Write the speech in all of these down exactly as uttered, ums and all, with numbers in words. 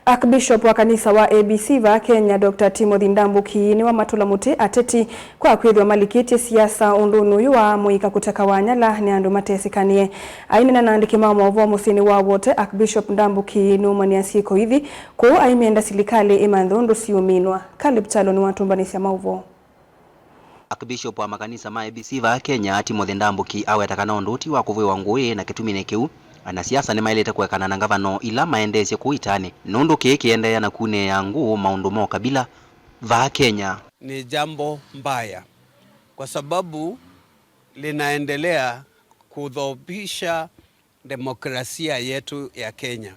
Archbishop wa kanisa wa A B C vaa Kenya, Doctor Timothy Ndambuki, nĩwamatũla mũtĩ ateti kwa kwĩthĩwa malikĩtye siasa ũndũnĩ ũyũ wa mũika kũtekawa nyala nĩ andũ matesĩkanĩe. Aineena na andĩki ma maũvoo mũsyĩnĩ wa Wote, Archbishop Ndambuki nũũmany'a syĩko ithi kũu aimenda silikalĩ ĩmanthe ũndũ siũminwa. Caleb Kyalo nĩwatũmbanĩsya maũvoo. Archbishop wa makanisa ma A B C vaa Kenya, Timothy Ndambuki, aweta kana ũndũ ũũ ti wa kũvwĩwa ngũĩ, na kĩtumi nĩ kĩu, anasiasa nĩmaĩlĩte kũekana na ngavano ila maendeesye kũu itanĩ, nũndũ kĩĩ kĩendeea na kunĩĩa ngũũ maũndũ ma ũkabila vaa Kenya. Ni jambo mbaya kwa sababu linaendelea kudhoofisha demokrasia yetu ya Kenya.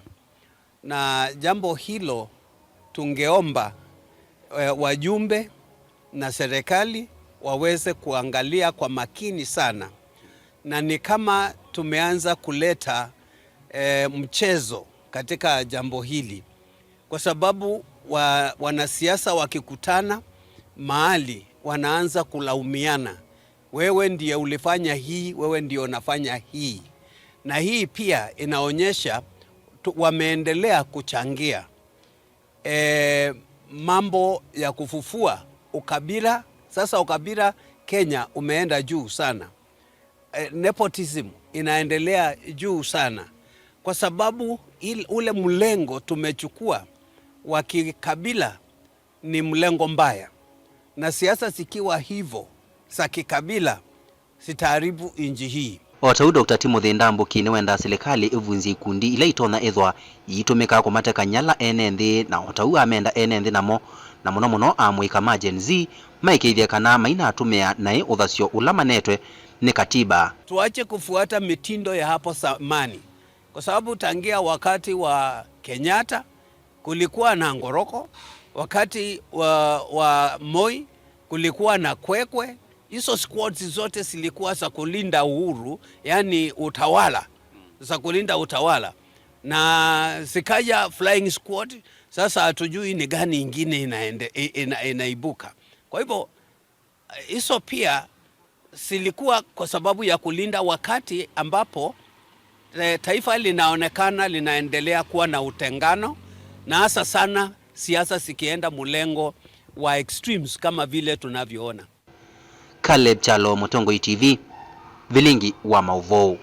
Na jambo hilo tungeomba, eh, wajumbe na serikali waweze kuangalia kwa makini sana. Na ni kama tumeanza kuleta, eh, mchezo katika jambo hili. Kwa sababu wa-, wanasiasa wakikutana mahali wanaanza kulaumiana. Wewe ndiye ulifanya hii, wewe ndiye unafanya hii. Na hii pia inaonyesha tu, wameendelea kuchangia, eh, mambo ya kufufua ukabila. Sasa ukabila Kenya umeenda juu sana. Eh, nepotism inaendelea juu sana kwa sababu il-, ule mlengo tumechukua wa kikabila ni mlengo mbaya, na siasa zikiwa hivyo za kikabila zitaharibu nchi hii. O ta ũu, Doctor Timothy Ndambuki nĩwendaa silikalĩ ĩvunzye ikundi ila itonya ĩthwa iitũmĩka kũmateka nyala ene nthĩ, na o ta ũu amenda ene nthĩ namo, na mũno mũno amũika ma Gen Z, maĩkĩĩthye kana mainatũmĩa naĩ ũthasyo ũla manetwe nĩ katiba. Tuache kufuata mitindo ya hapo zamani, kwa sababu tangia wakati wa Kenyatta kulikuwa na Ngoroko, wakati wa, wa Moi kulikuwa na Kwekwe. Hizo squads zote zilikuwa za kulinda uhuru, yani utawala, za kulinda utawala. Na zikaja flying squad, sasa hatujui ni gani ingine inaende-, i-, ina-, inaibuka. Kwa hivyo, hizo pia zilikuwa kwa sababu ya kulinda wakati ambapo, eh, taifa linaonekana linaendelea kuwa na utengano, na hasa sana siasa zikienda mlengo wa extremes kama vile tunavyoona. Caleb Kyalo, Mũtongoi T V, vilingi wa maũvoo.